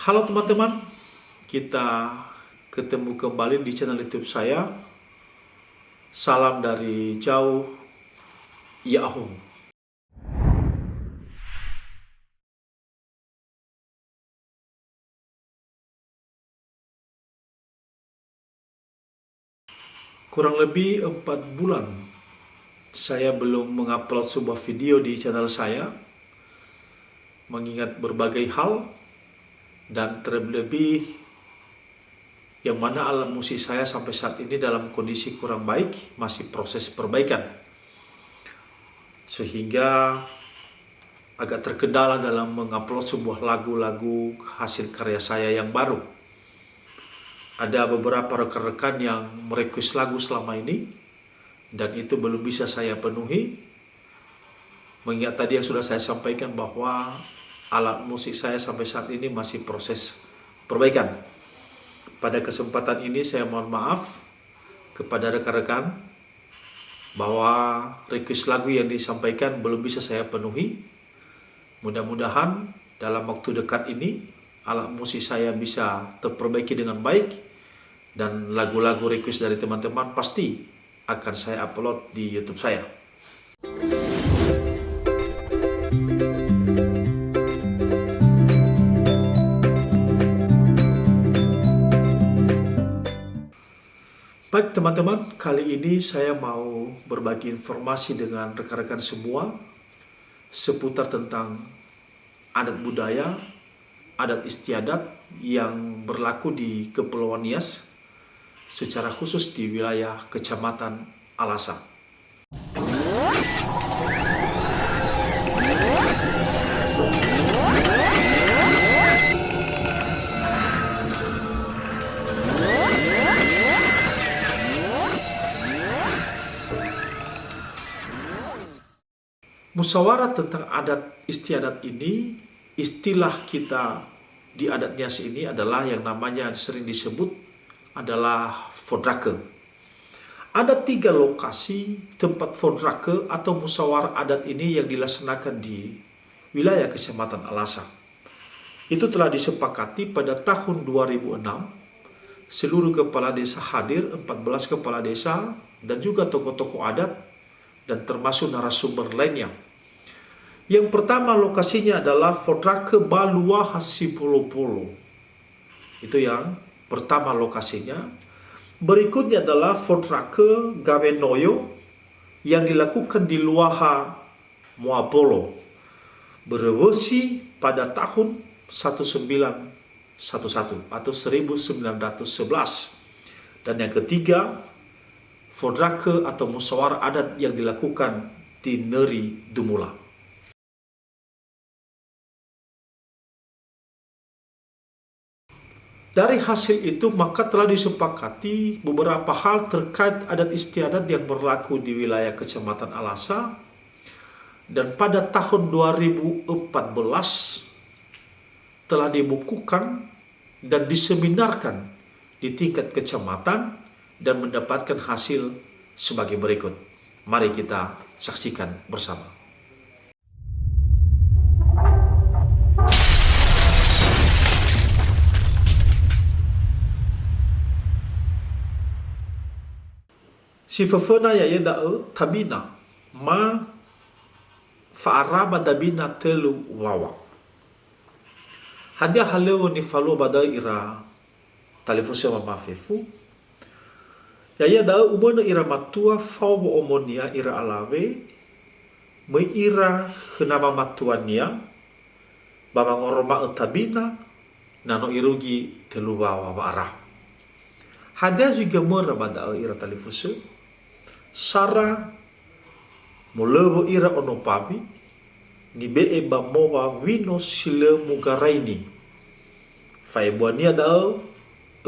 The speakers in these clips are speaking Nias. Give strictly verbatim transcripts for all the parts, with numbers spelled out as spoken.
Halo teman-teman, kita ketemu kembali di channel YouTube saya. Salam dari jauh, Ya'ahowu. Kurang lebih empat bulan saya belum mengupload sebuah video di channel saya, mengingat berbagai hal dan terlebih yang mana alat musik saya sampai saat ini dalam kondisi kurang baik, masih proses perbaikan. Sehingga agak terkendala dalam mengupload sebuah lagu-lagu hasil karya saya yang baru. Ada beberapa rekan-rekan yang merequest lagu selama ini, dan itu belum bisa saya penuhi. Mengingat tadi yang sudah saya sampaikan bahwa alat musik saya sampai saat ini masih proses perbaikan. Pada kesempatan ini saya mohon maaf kepada rekan-rekan bahwa request lagu yang disampaikan belum bisa saya penuhi. Mudah-mudahan dalam waktu dekat ini alat musik saya bisa terperbaiki dengan baik dan lagu-lagu request dari teman-teman pasti akan saya upload di YouTube saya. Baik teman-teman, kali ini saya mau berbagi informasi dengan rekan-rekan semua seputar tentang adat budaya, adat istiadat yang berlaku di Kepulauan Nias, secara khusus di wilayah Kecamatan Alasa. Musyawarah tentang adat istiadat ini, istilah kita di adat Nias ini adalah yang namanya sering disebut adalah fodrake. Ada tiga lokasi tempat fodrake atau musyawarah adat ini yang dilaksanakan di wilayah Kecamatan Alasa. Itu telah disepakati pada tahun dua ribu enam, seluruh kepala desa hadir, empat belas kepala desa, dan juga tokoh-tokoh adat, dan termasuk narasumber lainnya. Yang pertama lokasinya adalah fodrake ba Luaha Sipolopolo. Itu yang pertama lokasinya. Berikutnya adalah fodrake Gawe Noyo yang dilakukan di Luaha Moabolo, berewesi pada tahun satu sembilan satu satu atau seribu sembilan ratus sebelas. Dan yang ketiga, fodrake atau musyawarah adat yang dilakukan di Neri Dumula. Dari hasil itu, maka telah disepakati beberapa hal terkait adat istiadat yang berlaku di wilayah Kecamatan Alasa, dan pada tahun dua ribu empat belas telah dibukukan dan diseminarkan di tingkat kecamatan dan mendapatkan hasil sebagai berikut. Mari kita saksikan bersama. Si föföna ya'ia da'ö tabina, ma fa'ara ba dabina tölu wawa. Hadia halöŵö nifalua ba da'ö ira talifusö mama fefu? Ya'ia da'ö umönö ira matua fao wo'omonia ira alawe, möi ira khö nama matuania, ba wangoroma'ö tabina, na no irugi tölu wawa wa'ara. Hadia zui gömöra ba da'ö ira talifusö? Sara molöŵö ira ono mbawi, nibe'e ba mowa wino si lö mugaraini. Fa'ebuania da'ö,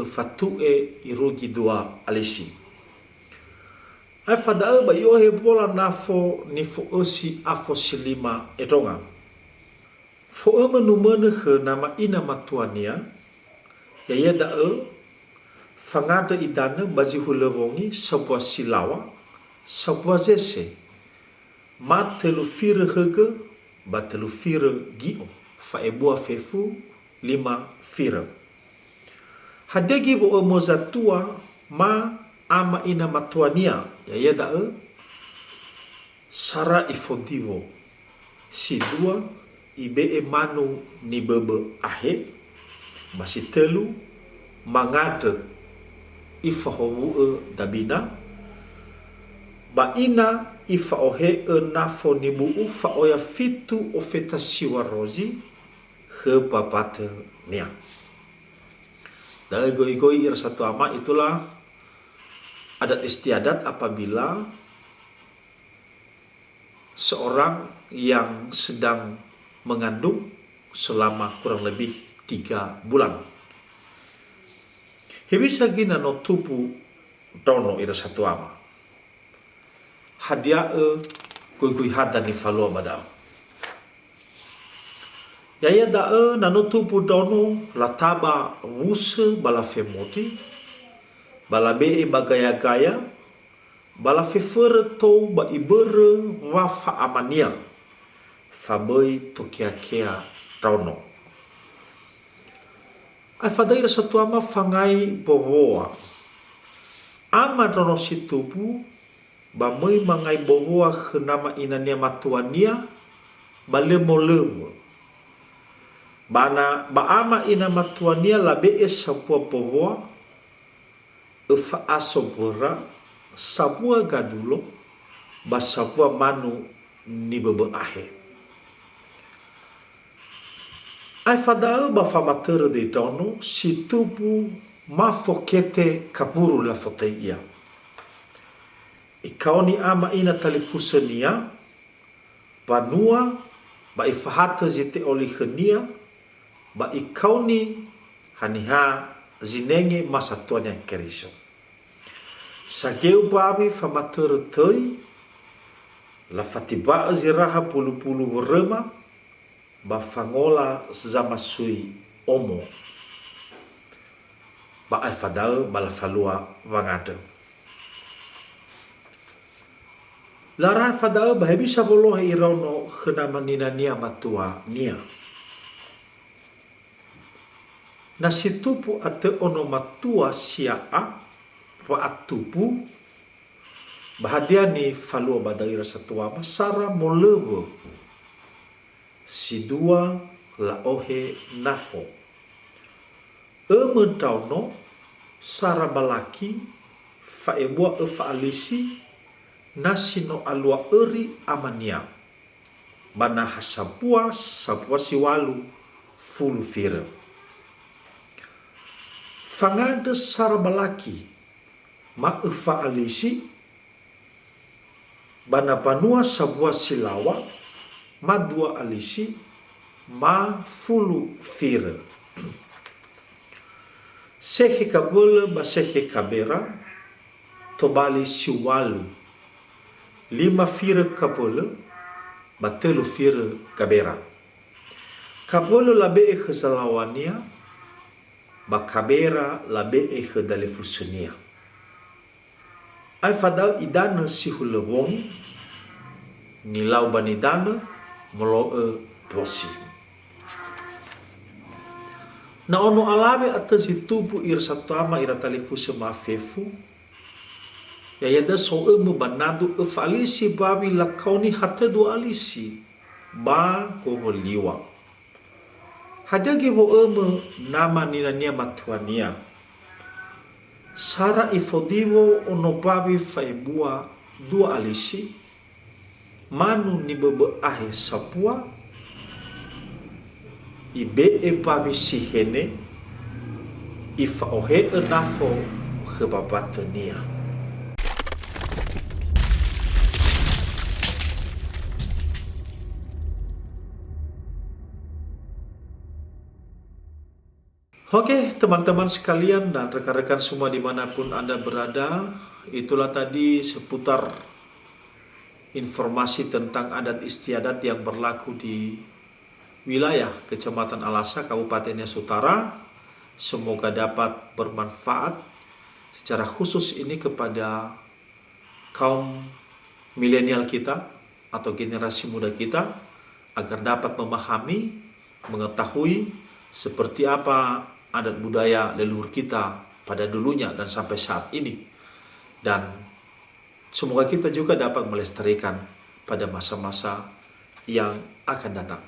öfatu'e irugi dua alisi. Aefa da'ö ba i'ohe mbola nafo nifo'ösi afo si lima endronga. Fo'ömö numönö khö nama ina matuania, ya'ia da'ö fangandrö idanö ba zi hulö wongi sambua silaŵa, sambua zese, ma tölu firö högö ba tölu firö gi'o, fa'ebua fefu lima fira. Hadia göi wo'ömö zatua ma ama ina matuania, ya'ia da'ö sara ifodiwo, si dua ibe'e manu niböbö ahe, ba si tölu mangandrö ifahowu'ö dabina, ba ina ifa'ohe'ö nafo nibu'u fa'oya fitu ofeta siŵa rozi khö babatönia. Da'ö göi-göi ira satua ama, itulah adat istiadat apabila seorang yang sedang mengandung selama kurang lebih tiga bulan. Hewisa göi na no tumbu ndraono ira satua ama. Hadia õ göi-göi hada nifalua ba da'ö? Ya'ia da'ö, na no tumbu ndraono, lataba wusö ba lafemoti, ba labe'e ba gaya-gaya, ba lafeförö tou ba ibörö wa fa'amania, fa böi tokea-kea ndraono. Aefa da'ö ira satua ama, fangai bowoa. Ama ndraono si tumbu, ba möi mangai bowoa khö nama inania matuania, ba lö molöwö. Ba na, ba ama ina matuania labe'e sambua bowoa, öfa aso böra, sambua gadulo, ba sambua manu niböbö ahe. Aefa da'ö ba famatörö döi ndraono si tumbu ma fokete kaburu lafotöi ia. Ikaoni ama ina talifusönia, banua, ba ifahatö zi te'oli khönia, ba ikaoni haniha zinenge ma satuania Keriso. Sageu mbawi famatörö töi, lafatiba'ö zi raha bulu-bulu wöröma, ba fangola zamasui omo. Ba aefa da'ö ba lafalua wangandrö. Lara aefa da'ö ba hewisa wolohe iraono khö nama ninania matuania. Na si tumbu atö ono matua sia'a wa'atumbu, ba hadia nifalua ba da'ö ira satua ama? Sara molöwö, si dua la'ohe nafo. Ömö ndraono, sara balaki, fa'ebua öfa alisi, na si no alua öri amania, ba na ha sambua, sambua si ŵalu fulu firö. Fangandrö sara balaki, ma öfa alisi, ba na banua sambua si laŵa, ma dua alisi, ma fulu firö. Sekhe kabölö ba sekhe kabera, tobali si ŵalu. Lima firö kabölö, ba tölu firö kabera. Kabölö labe'e khö zalaŵania, ba kabera labe'e khö dalifusönia. Aefa da'ö idanö si hulö wongi, nilau ba nidanö, molo'ö bosi. Na ono alawe atö zi tumbu ira satua ama ira talifusö mafefu, ya'ia da'ö so'ömö ba nadu öfa alisi mbawi lakaoni hatö dua alisi ba gowö liŵa. Hadia göi wo'ömö nama ninania matuania? Sara ifodiwo ono mbawi fa'ebua dua alisi, manu niböbö ahe sambua, ibe'e mbawi si hene, ifa'ohe'ö nafo khö babatönia. Oke, teman-teman sekalian dan rekan-rekan semua dimanapun Anda berada, itulah tadi seputar informasi tentang adat istiadat yang berlaku di wilayah Kecamatan Alasa, Kabupaten Nias Utara. Semoga dapat bermanfaat secara khusus ini kepada kaum milenial kita atau generasi muda kita, agar dapat memahami, mengetahui, seperti apa adat budaya leluhur kita pada dulunya dan sampai saat ini. Dan semoga kita juga dapat melestarikan pada masa-masa yang akan datang.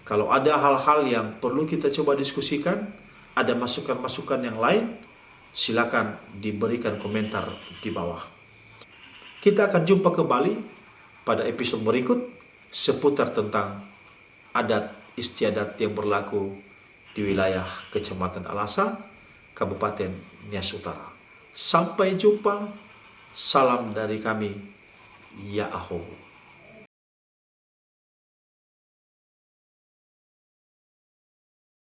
Kalau ada hal-hal yang perlu kita coba diskusikan, ada masukan-masukan yang lain, silakan diberikan komentar di bawah. Kita akan jumpa kembali pada episode berikut seputar tentang adat istiadat yang berlaku di wilayah Kecamatan Alasa, Kabupaten Nias Utara. Sampai jumpa, salam dari kami, ya aho.